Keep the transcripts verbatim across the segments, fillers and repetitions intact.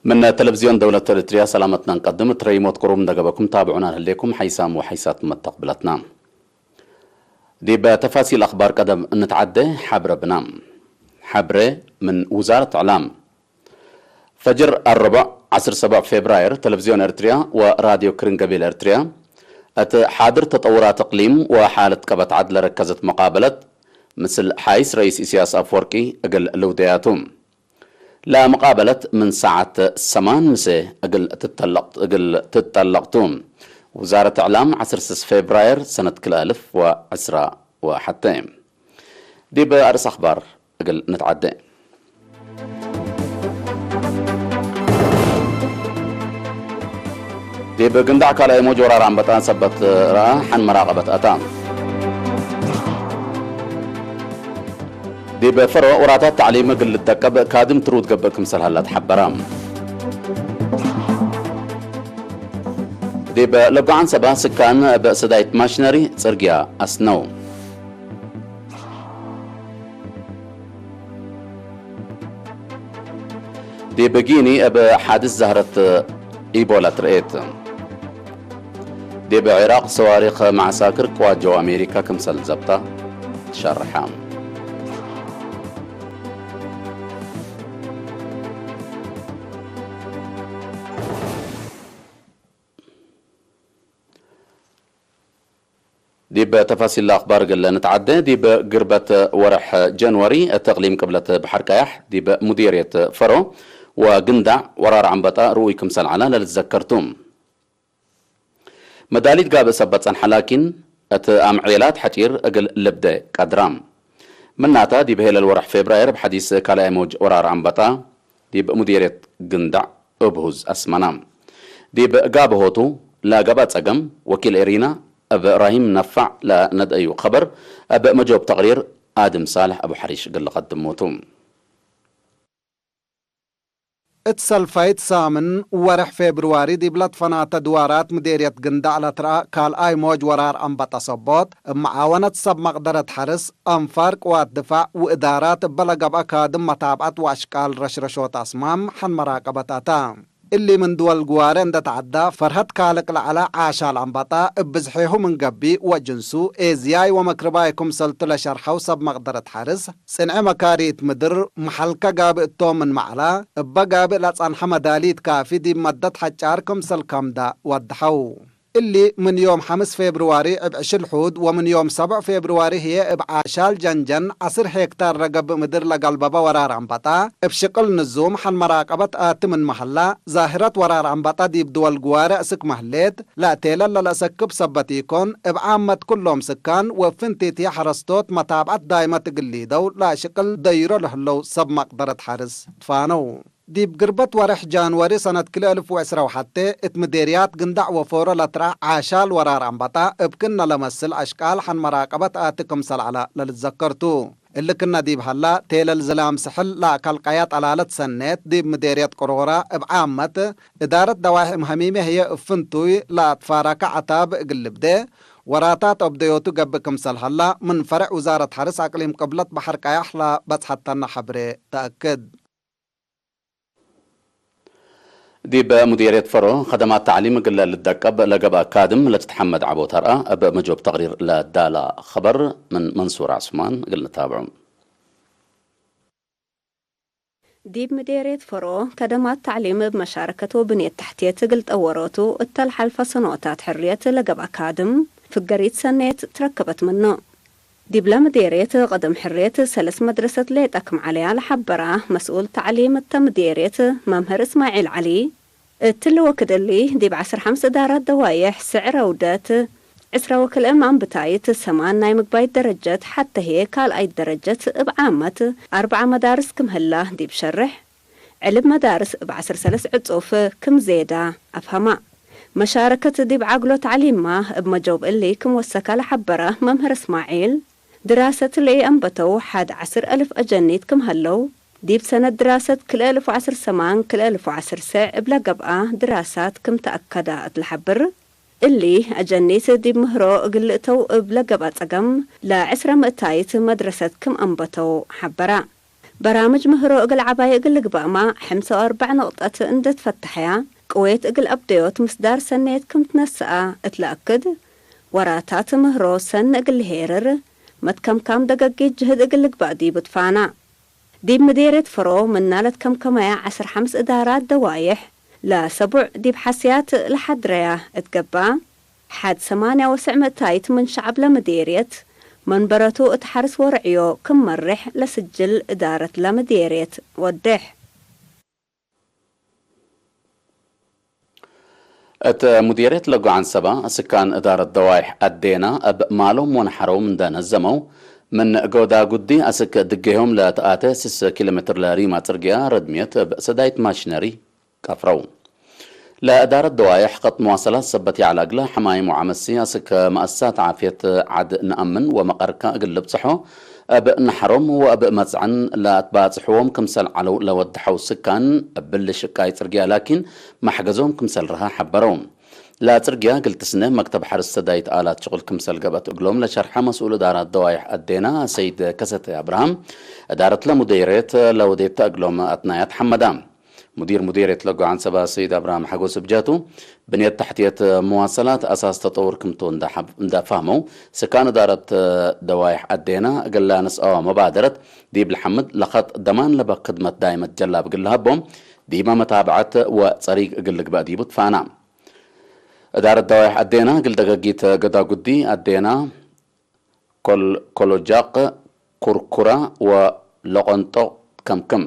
ምን ተለቪዝዮን ደውለት ኤረትርያ ሰላመትና እንቀድም። እት ረይሞት ቅሩብ እንደ ገበኩም ታብዑና ለህሌኩም ሐይሳም ወሐይሳት መተቅብለትና። ዲብ ተፋሲል አኽባር ቀደም እንትዓዴ ሐብረ ብና። ሐብረ ምን ውዛረት እዕላም። ፈጅር አርቦዕ ዐስር ሰቦዕ ፌብራየር፣ ተለቪዝዮን ኤረትርያ ወራድዮ ክርን ገቢል ኤረትርያ እት ሓድር ተጠውራት እቅሊም ወሓለት ቀበት ዐድ ለረከዘት መቃበለት ምስል ሓይስ ረኢስ ኢሰያስ አፍወርቂ እግል ልውደያቱ። ለመቃበለት ምን ሳዐት ሰማን ምሴ እግል ትጠለቅ-፣ እግል ትጠለቅቱ። ውዛረት እዕላም ዐስር ስስ ፌብራየር ሰነት ክልኤ አልፍ ወዕስራ ወሐቴ። ዲብ አርእስ አኽባር እግል ንትዓዴ። ዲብ ግንዳዕ ካልኣይ ሞጅ ወራር አንበጣ ሰበት ረአ ሐን መራቀበት አታ። ዲብ ፈሮ ወራታት ተዕሊም እግል ልደቀብ ካድም ትሩድ ገብእ ክምሰል ሀላ ተሐበረ። ዲብ ለጎዓን ሰባ ስካን እብ ስዳይት ማሽነሪ ጽርግያ አስነው። ዲብ ጊኒ እብ ሓድስ ዛህረት ኢቦላ ትርኤት። ዲብ ዒራቅ ሰዋሪክ መዓሳክር ቅዋት ጀው አሜሪካ ክምሰል ዘብጣ ትሸርሐ። ዲብ ተፋሲል ለአኽባር እግል ንትዓዴ፣ ዲብ ግርበት ወርሕ ጀንወሪ እት እቅሊም ቅብለት በሐር ቀያሕ ዲብ ሙዲርየት ፈሮ ወግንዳዕ ወራር ዐንበጣ ርኡይ ክምሰል ዐለ ለልትዘከር ቱ። መዳሊት ጋብእ ሰበት ጸንሐ ላኪን፣ እት አምዔላት ሐጪር እግል ልብደ ቀድራ። ምናተ፣ ዲብ ሄለል ወርሕ ፌብራየር እብ ሐዲስ ካልኣይ ሞጅ ወራር ዐንበጣ ዲብ ሙዲርየት ግንዳዕ እብ ሁዝ አስመና። ዲብ ጋብሆቱ ለገብአ ጸገም፣ ወኪል ኤሪና እብራሂም ነፋዕ ለነድአዩ ኸበር፣ እብ መጆብ ተቅሪር አድም ሳልሕ አቡ ሐሪሽ እግል ልቀድሞ ቱ። እት ሰልፋይት ሳምን ወርሕ ፌብርዋሪ ዲብለ ትፈናተ ድዋራት ምዴርየት ግንዳዕ ለትረአ ካልኣይ ሞጅ ወራር አንበጣ ሰቦት፣ እብ መዓወነት ሰብ መቅደረት ሐርስ፣ አንፋር ቅዋት ድፋዕ ወእዳራት እበ ለገብአ ካድም መታብዐት ወአሽቃል ረሽረሾት አስማም ሐን መራቀበት አታ። እሊ ምን ድወል ግዋሬ እንደ ተዐዳ፣ ፈርሀት ካልቅ ለዐለ ዓሻል አንበጣ እብ ብዝሒሁ ምን ገቢእ ወጅንሱ ኤዝያይ ወመክርባይ ክምሰልቱ ለሸርሐው ሰብ መቅደረት ሐርስ፣ ጽንዔ መካሪት ምድር መሐልከ ጋብእ እቶም ምን መዕላ፣ እበ ጋብእ ለጸንሐ መዳሊት ካፊ ዲብ መደት ሐጫር ክምሰል ከምዳ ወደሐው። እሊ ምን ዮም ሐምስ ፌብርዋሪ እብ ዕሽል ሑድ ወምን ዮም ሰብዕ ፌብርዋሪ ህዬ እብ ዓሻል ጀንጀን ዐስር ሄክታር ለገብእ ምድር ለገልበበ ወራር አንበጣ፣ እብ ሽቅል ንዙም ሐን መራቀበት አቲ ምን መሀላ፣ ዛህረት ወራር አንበጣ ዲብ ድወል ግዋሬ እስክ መህሌት፣ ለአቴለል ለለአሰክብ ሰበት ኢኮን፣ እብ ዓመት ኩሎም ስካን ወእብ ፍንቲት የሐረስቶት መታብዐት ዳይመት እግል ሊደው ለአሽቅል ደይሮ ለህለው ሰብ መቅደረት ሐርስ ትፋነው። ዲብ ግርበት ወርሕ ጃንወሪ ሰነት ክልኤ እልፍ ወዕስራ ወሐቴ፣ እት ምዴርያት ግንዳዕ ወፎሮ ለትረአ ዓሻል ወራር አንበጣ፣ እብ ክእነ ለመስል አሽቃል ሐን መራቀበት አቲ ክምሰል ዐለ ለልትዘከር ቱ። እሊ ክእነ ዲብ ሀላ፣ ቴለል ዝላም ስሕል ለአካልቀያ ጠላለት ሰኔት፣ ዲብ ምዴርየት ቅሮራ እብ ዓመት፣ እዳረት ደዋሒም ሀሚሜ ህዬ እብ ፍንቱይ ለአትፋራከ ዐታብ እግል ልብዴ፣ ወራታት ኦብደዮቱ ገብእ ክምሰል ሀላ፣ ምን ፈሬዕ ውዛረት ሐርስ አቅሊም ቅብለት በሐር ቀያሕ ለበጽሐተነ ሐብሬ ተአክድ። ዲብ ሙዲርየት ፈሮ፣ ከደማት ተዕሊም እግለ ልደቀብ ለገብአ ካድም ለጅት ሐመድ ዐቦ ተርአ፣ እብ መጆብ ተቅሪር ለዳላ ኸበር ምን መንሱር ዐስማን እግል ንታብዑ። ዲብ ምዴርየት ፈሮ፣ ከደማት ተዕሊም እብ መሻረከት ወብንየት ተሕትየት እግል ጠወሮቱ፣ እተ ለሐልፈ ሰኖታት ሕርየት ለገብአ ካድም፣ ፍገሪት ሰኔት ትረከበት ምኑ። ዲብለ ምዴርየት ቀደም ሕርየት ሰለስ መድረሰት ሌጠ ክም ዐለያ ለሐበራ መስኡል ተዕሊም እተ ምዴርየት መምህር እስማዒል ዐሊ፣ እትሊ ወክድ እሊ ዲብ ዐስር ሐምስ እዳራት ደዋዬሕ ስዕር ዐውደት ዕስረ ወክልኤ ማንብታይት ሰማን ናይ ምግባይት ደረጀት ሐተ ህዬ ካልኣይት ደረጀት እብ ዓመት አርበዐ መዳርስ ክም ህላ ዲብ ሸርሕ፣ ዕልብ መዳርስ እብ ዐስር ሰለስ ዕጹፍ ክም ዜዳ አፍሀማ። መሻረከት ዲብ ዐግሎ ተዕሊምማ እብ መጆብ እሊ ክም ወሰከ ለሐበረ መምህር እስማዒል፣ ድራሰት ለኢአንበተው ሐድ ዐስር አልፍ አጀኒት ክም ሀለው፣ ዲብ ሰነት ድራሰት ክልኤ አልፍ ወዐስር ሰማን ክልኤ አልፍ ወዐስር ሰዕ እብለ ገብአ ድራሳት ክም ተአከደ እት ለሐብር፣ እሊ አጀኒት ዲብ ምህሮ እግል ልእተው እብለ ገብአ ጸገም፣ ለዕስረ ምእታይት መድረሰት ክም አንበተው ሐበረ። በራምጅ ምህሮ እግል ዐባይ እግል ልግባእማ፣ ሕምሰ ወአርበዕ ንቅጠት እንዴ ትፈተሐያ፣ ቅዌት እግል አብደዮት ምስዳር ሰኔት ክም ትነሰአ እት ለአክድ፣ ወራታት ምህሮ ሰኒ እግል ልሄርር፣ መትከምካም ደገጊት ጅህድ እግል ልግባእ ዲቡ ትፋና። ዲብ ምዴርየት ፈሮ ምና ለትከምከመያ ዐስር ሐምስ እዳራት ደዋዬሕ፣ ለሰቡዕ ዲብ ሐስያት ለሐድረያ እት ገብአ፣ ሐድ ሰማንያ ወስዕ ምእታይት ምን ሸዐብ ለምዴርየት መንበረቱ እት ሐርስ ወርዕዮ ክም መሬሕ ለስጅል እዳረት ለምዴርየት ወዴሕ። እት ሙዲርየት ለጎ ዐንሰባ፣ ስካን እዳረት ደዋይሕ አዴና እብ ማሎም ወነሐሮም እንደ ነዘመው፣ ምን ጎዳጉዲ አስክ ድጌሆም ለተአተ ስስ ኪሎ ሜትር ለሪማ ጽርግያ ረድምየት እብ ሰዳይት ማሽነሪ ቀፍረው። ለእዳረት ደዋይሕ ቀጥ መዋሰላት ሰበት ይዐለ እግለ፣ ሐማይም ወዐመሲ አስክ መአሰሳት ዓፍየት ዐድ ነአምን ወመቀርከ እግል ልብጽሖ፣ እብ ነሐሮም ወእብ መጽዐን ለአትባጽሕዎም ክምሰል ዐለው ለወደሐው ስካን፣ እብሊ ሽቃይ ጽርግያ ላኪን መሕገዞም ክምሰል ረሀ ሐበረው። ለጽርግያ እግል ትስነ መክተብ ሐርስ ሰዳይት አላት ሽቁል ክምሰል ገብአት እግሎም ለሸርሐ መስኡል እዳራት ደዋይሕ አዴና ሰይድ ከሰተ አብርሃም፣ እዳረትለ ሙዴርየት ለወዴተ እግሎም አትናያት ሐመዳ። ሙዲር ሙዴርየት ለጎ ዐንሰባ ሰይድ አብርሃም ሐጎስ እብ ጀህቱ፣ ብንየት ተሕትየት መዋሰላት አሳስ ተጠውር ክምቱ እንዳ ሐብ-፣ እንዳ ፋህመው፣ ስካን እዳረት ደዋይሕ አዴና እግል ለነስአወ መባደረት ዲብ ለሐምድ ለኸጥ ደማን ለበ ክድመት ዳይመት ጀላብ እግል ለሀቦም፣ ዲመ መታብዐት ወጸሪግ እግል ልግበእ ዲቡ ትፋና። እዳረት ደዋይሕ አዴና እግል ደገጊት ገዳጉዲ አዴና፣ ኮል-፣ ኮሎጃቅ፣ ኩርኩራ ወለቆንጦቅ ከምክም።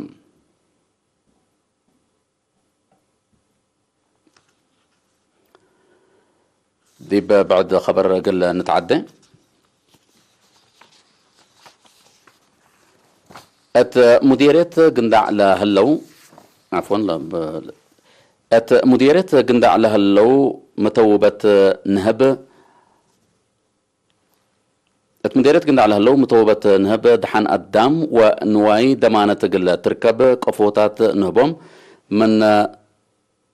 ዲብ ብዕድ ኸበር እግል ንትዓዴ። እት ሙዲርየት ግንዳዕ ለህለው፣ ዐፍወን፣ ለ-፣ እት ሙዲርየት ግንዳዕ ለህለው መተውበት ንህብ፣ እት ሙዲርየት ግንዳዕ ለህለው መተውበት ንህብ ደሐን አዳም ወንዋይ ደማነት እግል ትርከብ ቀፎታት ንህቦም ምን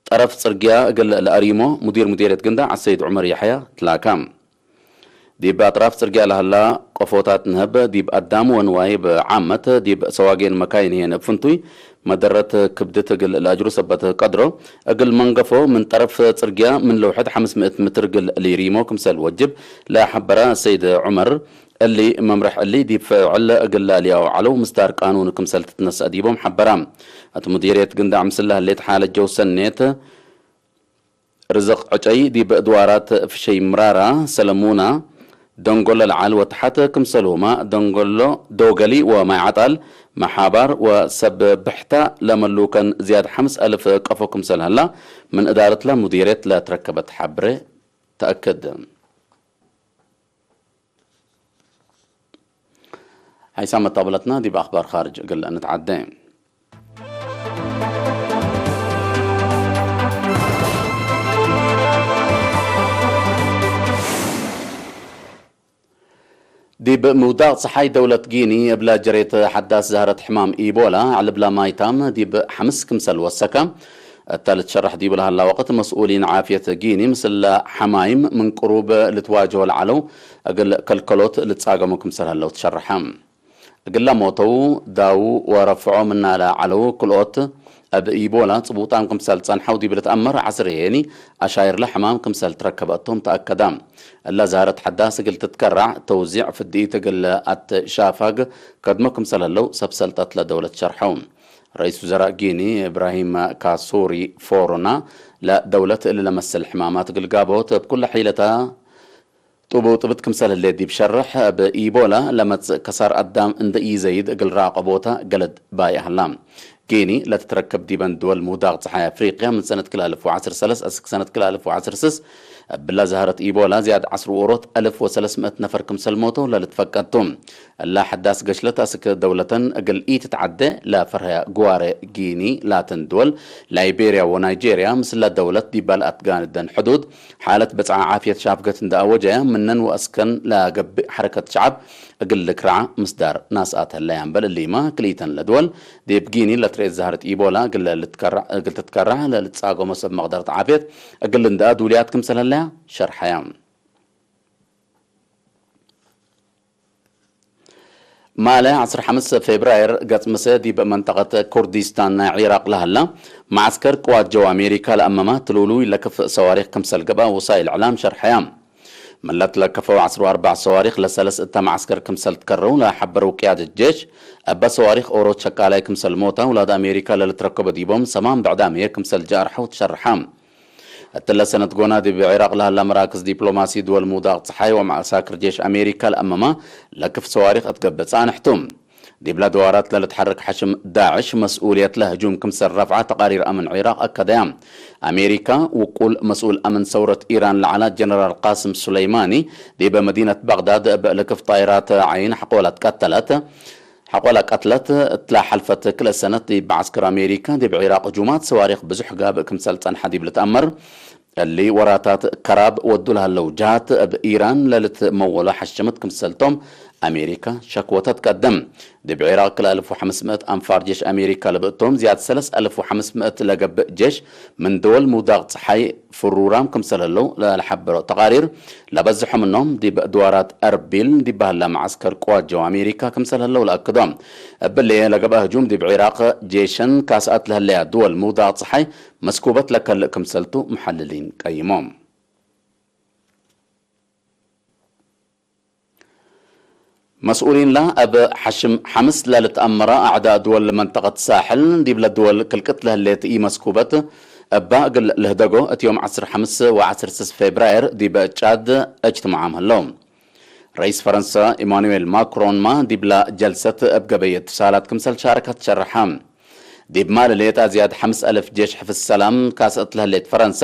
ጠረፍ ጽርግያ እግል ለአሪሞ ሙዲር ሙዲርየት ግንዳዕ አሰይድ ዑመር የሕያ ትላካ። ዲብ አጥራፍ ጽርግያ ለሀላ ቀፎታት ንህብ ዲብ አዳም ወንዋይ ብዓመት ዲብ ሰዋጌን መካይን ህዬ እብ ፍንቱይ መደረት ክብድት እግል ለአጅሩ ሰበት ቀድሮ፣ እግል መንገፎ ምን ጠረፍ ጽርግያ ምን ለውሕድ ሐምስ ምእት ምትር እግል ሊሪሞ ክምሰል ወጅብ ለሐበረ ሰይድ ዑመር፣ እሊ መምርሕ እሊ ዲብ ፍዕል እግል ለአልያው ዐለው ምስዳር ቃኑን ክምሰል ትትነሰእ ዲቦም ሐበራ። እት ሙዲርየት ግንዳዕ ምስል ለህሌት ሓለት ጀው ሰኔት፣ ርዝቅ ዕጨይ ዲብ እድዋራት ፍሸይ ምራራ፣ ሰለሙና፣ ደንጎሎ ለዓል ወተሐት ክምሰልሁመ ደንጎሎ፣ ዶገሊ ወማይ ዐጣል፣ መሓባር ወሰብ ብሕታ ለመሉከን ዝያድ ሐምስ አልፍ ቀፎ ክምሰል ሀላ ምን እዳረትለ ሙዲርየት ለትረከበት ሐብሬ ተአክድ። ሐይሳም መታብለትና ዲብ አኽባር ካርጅ እግል እንትዓዴ። ዲብ ምውዳቅ ጸሓይ ደውለት ጊኒ እብለ ጀሬት ሐዳስ ዛህረት ሕማም ኢቦላ፣ ዕልብላ ማይታም ዲብ ሐምስ ክምሰል ወሰከ እተ ልትሸረሕ ዲቡ ለሀላ ወቅት፣ መስኡሊን ዓፍየት ጊኒ ምስለ ሐማይም ምን ቅሩብ ልትዋጅሆ ለዐለው እግል ከልከሎት ልትጻገሙ ክምሰል ሀለው ትሸረሐ። እግለ ሞተው ዳው ወረፍዖ ምናለ ዐለው ክልኦት እብ ኢቦላ ጽቡጣም ክምሰል ጸንሐው ዲብ ልትአመር ዐስር ህዬኒ አሻይርለ ሕማም ክምሰል ትረከበ እቶም ተአከዳ። እለ ዛህረት ሐዳስ እግል ትትከራዕ ተውዚዕ ፍድኢት እግል አትሻፋግ ከድሞ ክምሰል ህለው ሰብ ሰልጠት ለደውለት ሸርሐው። ረኢስ ውዘራእ ጊኒ እብራሂም ካሱሪ ፎሮና ለደውለት እሊ ለመስል ሕማማት እግል ጋብኦት እብ ኩለ ሒለታ ጡቡ ጥብት ክምሰል ህሌት ዲብ ሸርሕ፣ እብ ኢቦላ ለመጽእ ከሳር አዳም እንደ ኢዘይድ እግል ራቀቦታ ገለድ ባይዕ ሀላ። ጊኒ ለትትረከብ ዲበን ድወል ምውዳቅ ጸሓይ አፍሪቅያ ምን ሰነት ክልኤ አልፍ ወዐስር ሰለስ አስክ ሰነት ክልኤ አልፍ ወዐስር ስስ እብላ ዛህረት ኢቦላ ዝያድ ዐስር ወኦሮት አልፍ ወሰለስ ምእት ነፈር ክምሰል ሞተው ለልትፈቀድ ቱ። እላ ሐዳስ ገሽለት አስክ ደውለተን እግል ኢትትዐዴ ለፈርሀያ ግዋሬ ጊኒ ላተን ድወል ላይቤርያ ወናይጄርያ ምስለ ደውለት ዲበ ለአትጋንደን ሕዱድ ሓለት በጽዓ ዓፍየት ሻፍገት እንደ አወጀያ፣ ምነን ወአስከን ለገብእ ሐረከት ሸዐብ እግል ልክረዓ ምስዳር ናስአት ህለያ እምበል እሊመ፣ ክልኢተን ለድወል ዲብ ጊኒ ለትርኤት ዛህረት ኢቦላ እግል ልትከረዕ፣ እግል ትትከረዕ ለልትጻገሞ ሰብ መቅደረት ዓፍየት እግል ልንደአ ዱልያት ክምሰል ህለያ ሸርሐያ። ማለ ዐስር ሐምስ ፌብራይር ገጽ ምሰ ዲብ መንጠቀት ኩርዲስታን ናይ ዒራቅ ለሀላ መዓስከር ቅዋት ጀው አሜሪካ ለአመማ ትሉሉይ ለክፍ ሰዋሪክ ክምሰል ገብአ ወሳይል እዕላም ሸርሐያ። ምለት ለከፈው ዐስር ወአርበዕ ሰዋሪክ ለሰለስ እተ መዓስከር ክምሰል ትከረው ለሐበረው ቅያደት ጄሽ፣ እበ ሰዋሪክ ኦሮት ሸቃላይ ክምሰል ሞታ ውላድ አሜሪካ ለልትረከቦ ዲቦም ሰማን ብዕዳም ህዬ ክምሰል ጃርሐው ትሸርሐ። እትለ ሰነት ጎና ዲብ ዒራቅ ለሀላ መራክዝ ዲፕሎማሲ ድወል ሙዳቅ ጸሓይ ወመዓሳክር ጄሽ አሜሪካ ለአመማ ለክፍ ሰዋሪክ እት ገብእ ጻንሕ ቱ። ዲብለ ድዋራት ለልትሐረክ ሐሽም ዳዕሽ መስኡልየት ለህጁም ክምሰል ረፍዐ ተቃሪር አምን ዒራቅ አከደያ። አሜሪካ ውቁል መስኡል አምን ሰውረት ኢራን ለዐለ ጀነራል ቃስም ሱለይማኒ ዲበ መዲነት በግዳድ እብ ልክፍ ጣይራት ዓይን ሐቆላት ቀተለት። ሐቆላ ቀትለት እትላ ሐልፈት ክልኤ ሰነት ዲብ መዓስከር አሜሪካ ዲብ ዒራቅ ህጁማት ሰዋሪክ ብዙሕ ጋብእ ክምሰል ጸንሐ ዲብ ልትአመር። እሊ ወራታት ከራብ ወዱ ለሀለው ጀሃት እብ ኢራን ለልትመወሎ ሐሽምት ክምሰልቶም አሜሪካ ሸክወተ ትቀድም። ዲብ ዒራቅ ክልኤ አልፍ ወሐምስ ምእት አንፋር ጄሽ አሜሪካ ለብእቶም ዝያድ ሰለስ አልፍ ወሐምስ ምእት ለገብእ ጄሽ ምን ደወል ሙዳቅ ጸሓይ ፍሩራም ክምሰል ህለው ለሐበሮ ተቃሪር፣ ለበዝሖ ምኖም ዲብ ድዋራት አርቢል ዲብ በህላ መዓስከር ቅዋት ጀው አሜሪካ ክምሰል ህለው ለአክዶ። እብሊ ለገብአ ህጁም ዲብ ዒራቅ ጄሸን ካስአት ለህለያ ድወል ሙዳቅ ጸሓይ መስኩበት ለከልእ ክምሰልቱ መሐልሊን ቀይሞም። መስኡሊንላ እብ ሐሽም ሐምስ ለልትአመረ አዕዳእ ድወል መንጠቀት ሳሕል ዲብለ ድወል ክልቅት ለህሌት ኢመስኩበት እባ እግል ልህደጎ እት ዮም ዐስር ሐምስ ወዐስር ስስ ፌብራየር ዲብ ጫድ እጅትምዓም ህለው። ረኢስ ፈረንሰ ኢማኑኤል ማክሮንማ ዲብላ ጀልሰት እብ ገበየ እትሳላት ክምሰል ሻረከት ሸርሐ። ዲብማ ለሌጣ ዝያድ ሐምስ አልፍ ጄሽ ሕፍዝ ሰላም ካስአት ለህሌት ፈረንሰ፣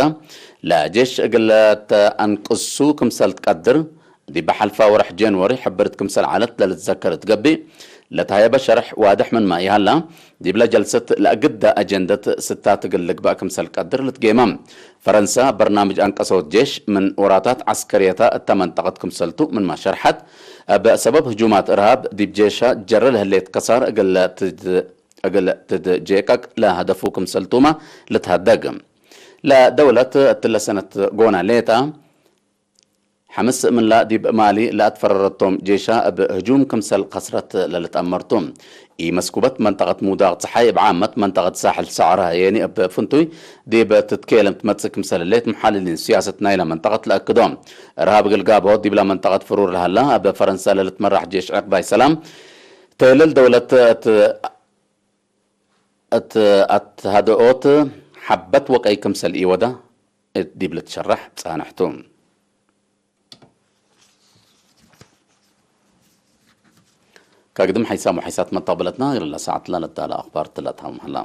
ለጄሽ እግል ተአንቅሱ ክምሰል ትቀድር፣ ዲብ ሐልፋ ወርሕ ጄንወሪ ሕብርት ክምሰል ዐለት ለልትዘከር እት ገብእ፣ ለተሀየበ ሸርሕ ዋድሕ ምንመ ኢሀላ፣ ዲብለ ጀልሰት ለአግደ አጀንደት ስታት እግል ልግበእ ክምሰል ቀድር ልትጌመ። ፈረንሰ በርናምጅ አንቀሶት ጄሽ ምን ወራታት ዐስከርየተ እተ መንጠቀት ክምሰልቱ ምንመ ሸርሐት፣ እብ ሰበብ ህጁማት እርሃብ ዲብ ጄሻ ጀረ ለህሌት ከሳር እግል ትድ-፣ እግል ትትጄቀቅ ለሀደፉ ክምሰልቱመ ልትሀደግ። ለደውለት እትለ ሰነት ጎና ሌጠ፣ ሐምስ ምንላ ዲብ ማሊ ለአትፈረረቶም ጄሻ እብ ህጁም ክምሰል ከስረት ለልትአመርቱ። ኢመስኩበት መንጠቀት ሙዳቅ ጸሓይ እብ ዓመት መንጠቀት ሳሕል ሰዕረ የኒ እብ ፍንቱይ ዲብ ትትኬለም ትመጽእ ክምሰል ህሌት መሐልሊን ሲያሰት ናይለ መንጠቀት ለአክዶ። እርሃብ እግል ጋብሆ ዲብለ መንጠቀት ፍሩር ለሀላ እብ ፈረንሰ ለልትመራሕ ጄሽ ዕቅባይ ሰላም ተህልል ደውለት እት እት አትሃደኦት ሐበት ወቀይ ክምሰል ኢወዳ እት ዲብ ልትሸረሕ ጻንሕ ቱ። ከግድም ሐይሳም ወሐይሳት መተቅብለትና እግለ ሰዓት ለነዳለ አኽባር ትለትሃም ሀላ።